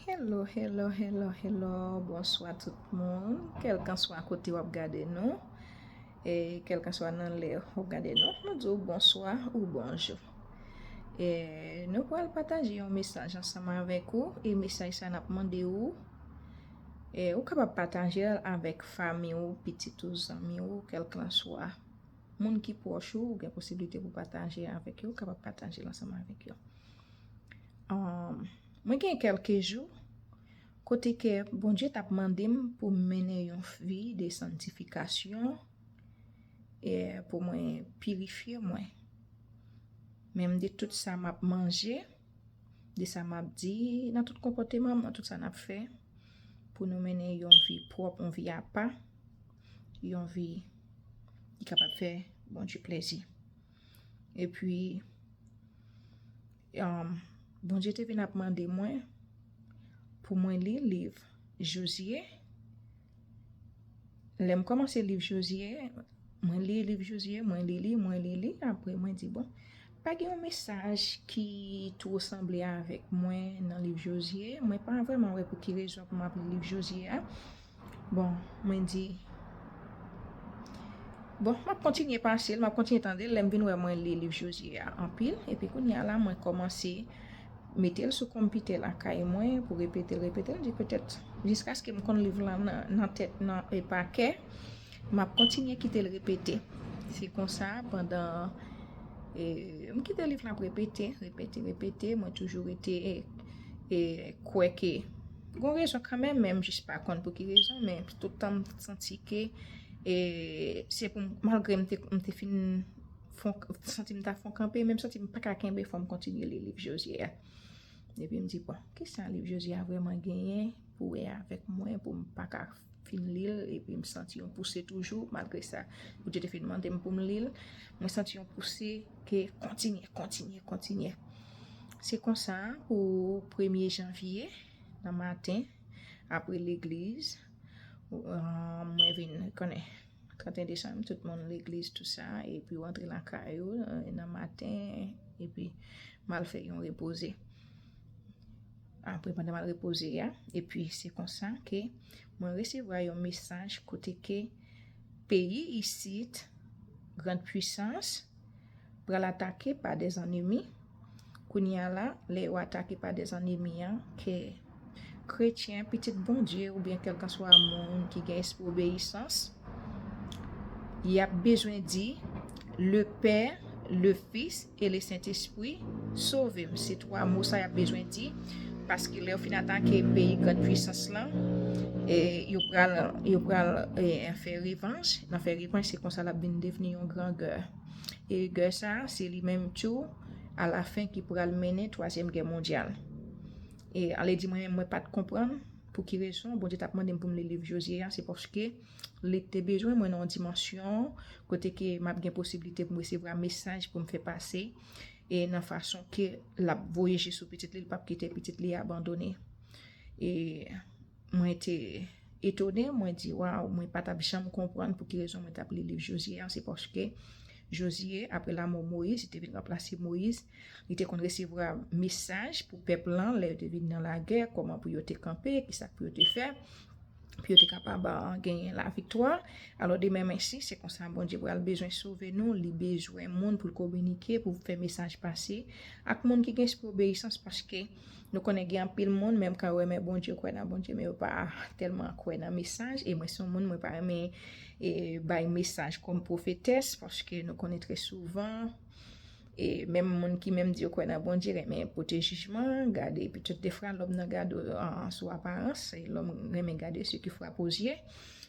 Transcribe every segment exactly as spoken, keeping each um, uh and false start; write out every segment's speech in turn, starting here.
Hello, hello, hello, hello. Bonswa tout moun. Kèlkanswa kote w ap gade nou, e kèlkanswa nan lè w ap gade nou, nou di w bonswa ou bonjou. E nou pral pataje yon mesaj ansanm avèk ou, e mesaj sa n ap mande ou, e ou kapab pataje l avèk fanmi ou, pitit ou, zanmi ou, kèlkanswa moun ki pwòch ou, ou gen posiblite pou pataje avèk yo, ou kapab pataje l ansanm avèk yo. Um, mwen gen kèlke jou kote ke Bondye t ap mande m pou m mennen yon vi de santifikasyon, e pou mwen pirifye mwen. Menm de tout sa m ap manje, de sa m ap di, nan tout konpòteman m, nan tout sa n ap fè, pou nou mennen yon vi pwòp, yon vi apa, yon vi ki kapab fè Bondye plezi. Epi, um, Bondye te vin ap mande mwen pou mwen li liv Jozye. Lè m kòmanse liv Jozye, mwen li liv Jozye, mwen li li, mwen li li. Apre, mwen di, bon, pa gen yon mesaj ki two sanble avèk mwen nan liv Jozye. Mwen pa vrèman wè pou ki rezon pou m ap li liv Jozye a. Bon, mwen di, bon, m ap kontinye pase l, m ap kontinye tande l, lè m vin wè mwen li liv Jozye a anpil, epi kounye a la, mwen kòmanse mete l sou konpitè lakay mwen pou repete l, repete l, m di petèt jiskaske m konn liv lan nan, nan tèt, nan, e pa kè, m ap kontinye kite l repete. Se konsa, pandan, e, m kite liv lan ap repete, repete, repete, mwen toujou rete, e, e kwè ke gon rezon kanmenm, men m jis pa konn pou ki rezon, men tout tan m santi ke, e, se pou m, malgre m te, m te fin fon, santi m ta fon kanpe, men m santi m pa ka kenbe, fò m kontinye li liv Jozye a. Epi m di, bon, kisa liv Jozye a vrèman genyen pou wè avèk mwen, pou m pa ka fin li l, epi m santi yon pouse toujou, malgre sa, Bondye te fin mande m pou m li l, mwen santi yon pouse ke kontinye, kontinye, kontinye. Se konsa, pou premye janvye, nan maten, apre legliz, uh, mwen vin konnen trannteyen desanm, tout moun legliz, tou sa, epi w antre lakay ou, euh, nan maten, epi m al fè yon repoze. Apre, pandan m al repoze a, epi se konsa ke mwen resevwa yon mesaj kote ke peyi isit, grande puissance, pral atake pa dèzannmi. Kounye a la, lè yo atake pa dèzannmi an, ke kretyen, pitit Bondye, oubyen kèlkanswa moun ki gen espri obeyisans, y ap bezwen di, le Père, le Fils et le Saint-Esprit, sove m. Se twa mo sa y ap bezwen di, paske lè yo fin atake peyi grande puissance lan, e, yo pral, yo pral, e, fè revanj. Nan fè revanj, se konsa l ap vin devni yon gran gè. E gè sa, se li menm tou, alafen, ki pral mennen twazyèm gè mondyal. E ale di mwen menm, mwen pa t konprann pou ki rezon Bondye t ap mande m pou m li liv Jozye a, se paske li te bezwen mwen nan yon dimansyon kote ke m ap gen posiblite pou m resevwa mesaj pou m fè pase, e nan fason ke l ap voye je sou pitit li, li p ap kite pitit li abandone. E mwen te etone, mwen di, waw, mwen pa t ap janm konprann pou ki rezon mwen t ap li liv Jozye a, se paske Jozye, apre lanmò Moyiz, li te vin ranplase Moyiz, li te konn resevwa mesaj pou pèp lan, lè yo te vin nan lagè, kòman pou yo te kanpe, kisa pou yo te fè, pou yo te kapab, ah, genyen laviktwa. Alò, de menm ensi, se konsa Bondye pral bezwen sove nou, li bezwen moun pou l kominike, pou fè mesaj pase, ak moun ki gen espri obeyisans, paske nou konnen gen anpil moun, menm kan yo renmen Bondye, yo kwè nan Bondye, men yo pa tèlman kwè nan mesaj. E mwen se yon moun, mwen pa renmen, e, bay mesaj kòm pwofetès, paske nou konnen trè souvan, e menm moun ki menm di yo kwè nan Bondye, renmen pote jijman, gade, epi tout defwa, lòm nan gade w, an, sou aparans, e lòm renmen gade ce qui frappe aux yeux.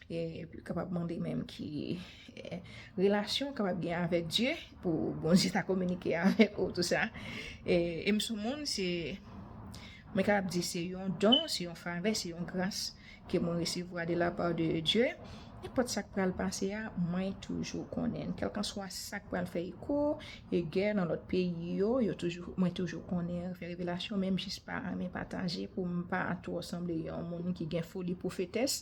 E, epi kapab mande menm ki, e, relasyon w kapab gen avèk Dye pou Bondye ta kominike avèk ou, tou sa. E, e m sou moun, se, mwen kapab di se yon don, se yon favè, se yon gras ke mwen resevwa de la part de Dieu. Nenpòt sa k pral pase a, mwen toujou konnen. Kèlkanswa sa k pral fè eko, e gè nan lòt peyi yo, yo toujou, mwen toujou konnen, fè revelasyon, menm jis pa renmen pataje pou m pa twò sanble yon moun ki gen foli pwofetès.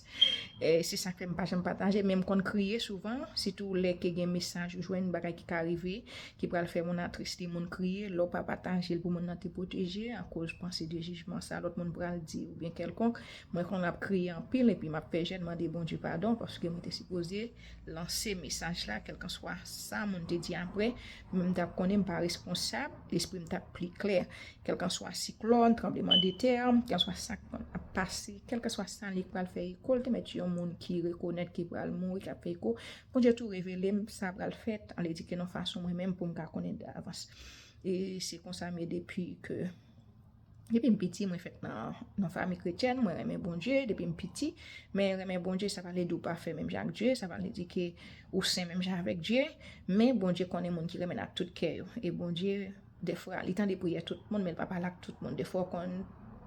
E se sa k fè m pa janm pataje, men m konn kriye souvan, sitou lè ke gen mesaj ou jwenn, bagay ki ka rive, ki pral fè moun atris, li moun kriye, lè w pa pataje l pou moun nan te pwoteje, akoz panse de jijman sa lòt moun pral di oubyen kèlkonk. Mwen konn ap kriye anpil epi m ap fè jèn mande Bondye padon paske mwen te sipoze lanse mesaj la, kèlkanswa sa moun te di apre, men m t ap konnen m pa responsab, lespri m t ap pli klè. Kèlkanswa siklòn, tranbleman de tè, kèlkanswa sa k ap pase, kèlkanswa sa li pral fè eko, l te mèt yon moun ki rekonèt ki pral mouri, k ap fè eko. Bondye tou revele m sa pral fèt, an l edike nan fason mwen menm pou m ka konnen davans. E se konsa m ye depi ke Depi m piti, mwen fèt nan, nan fanmi kretyèn, mwen renmen Bondye depi m piti. Men renmen Bondye, sa pa vle di w pafè menm jan ak Dye, sa pa vle di ke ou sen menm jan avèk Dye. Men Bondye konnen moun ki renmen l ak tout kè yo. E Bondye, dèfwa, li tande priyè tout moun, men li pa pale ak tout moun. Dèfwa, w konn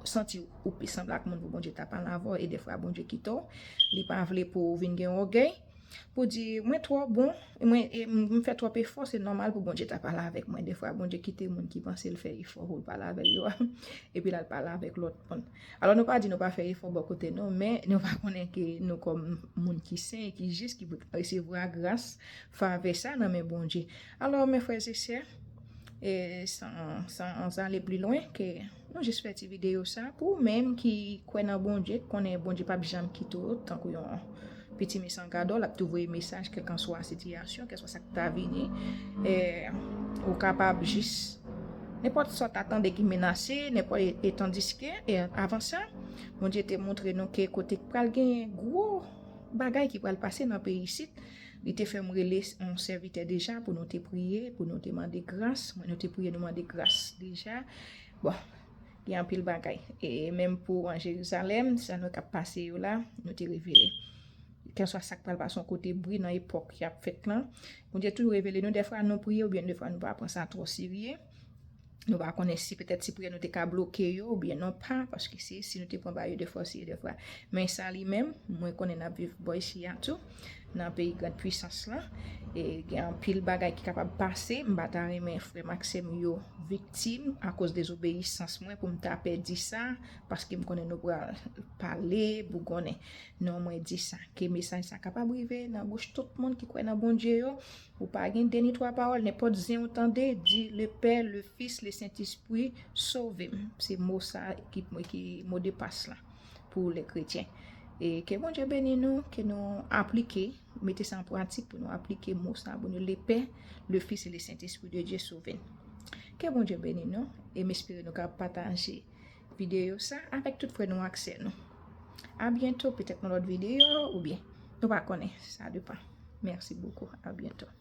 santi ou pi sanble ak moun pou Bondye ta pale avè w, e dèfwa Bondye kite w. Li pa vle pou w vin gen ògèy. Pou di, mwen twò bon, mwen, e, m, m fè twòp efò, se nòmal pou Bondye ta pale avèk mwen. Dèfwa, Bondye kite moun ki panse l fè efò pou l pale avèk yo a, epi l al pale avèk lòt moun. Alò, nou pa di nou pa fè efò bò kote nou, men nou pa konnen ke nou kòm moun ki sen e ki jis, ki resevwa gras, favè sa nan men Bondye. Alò, mes frères et sœurs, e san, san ale pli lwen, ke nou jis fè ti videyo sa pou ou menm ki kwè nan Bondye, konnen Bondye p ap janm kite w tankou yon piti mesan gadò, l ap tou voye mesaj, kèlkanswa sitiyasyon, kèlkanswa sa k ta vini. E, ou kapab jis, nenpòt sa w ta tande ki menase, nenpòt, e, e tandiske, e avan sa, Bondye te montre nou ke kote k pral gen gwo bagay ki pral pase nan peyi isit, li te fè m rele yon sèvitè deja pou nou te priye, pou nou te mande gras. Mwen, nou te priye, nou mande gras deja. Bon, gen anpil bagay. E menm pou an Jerizalèm, sa nou t ap pase yo la, nou te revele. Kèlswa sa k pral pase yon kote, bri nan epòk y ap fèt lan, Bondye toujou revele nou. Dèfwa nou priye, oubyen dèfwa nou pa pran sa twò serye. Nou pa konnen si petèt si priyè nou te ka bloke yo oubyen non pa, paske se si nou te pran ba yo de fòs, se de fwa. Men sa li menm, mwen konnen n ap viv bò isi a tou, nan peyi grand pwisans lan. E gen anpil bagay ki kapab pase. M pa ta renmen frè m ak sè m yo viktim akoz dezobeyisans mwen pou m ta pèdi sa, paske m konnen nou pral pale, bougonnen. Non, mwen di sa, ke mesaj sa kapab rive nan bouch tout moun ki kwè nan Bondye yo. Ou pa gen de ni twa pawòl, nenpòt zen ou tande, di, Le Père, le Fils, le Saint-Esprit, sove m. Se mo sa ki, ki mo de pas la pou lè kretyen. E ke Bondye beni nou, ke nou aplike, mete sa an pratik pou nou aplike mo sa, Bondye, Le Père, le Fils et le Saint-Esprit de Dieu, sove n. Ke Bondye beni nou, e m espere nou ka pataje videyo sa avèk tout frè nou ak sè nou. A byento, petèt nan lòt videyo, oubyen nou pa konnen, sa depan. Merci beaucoup, à bientôt.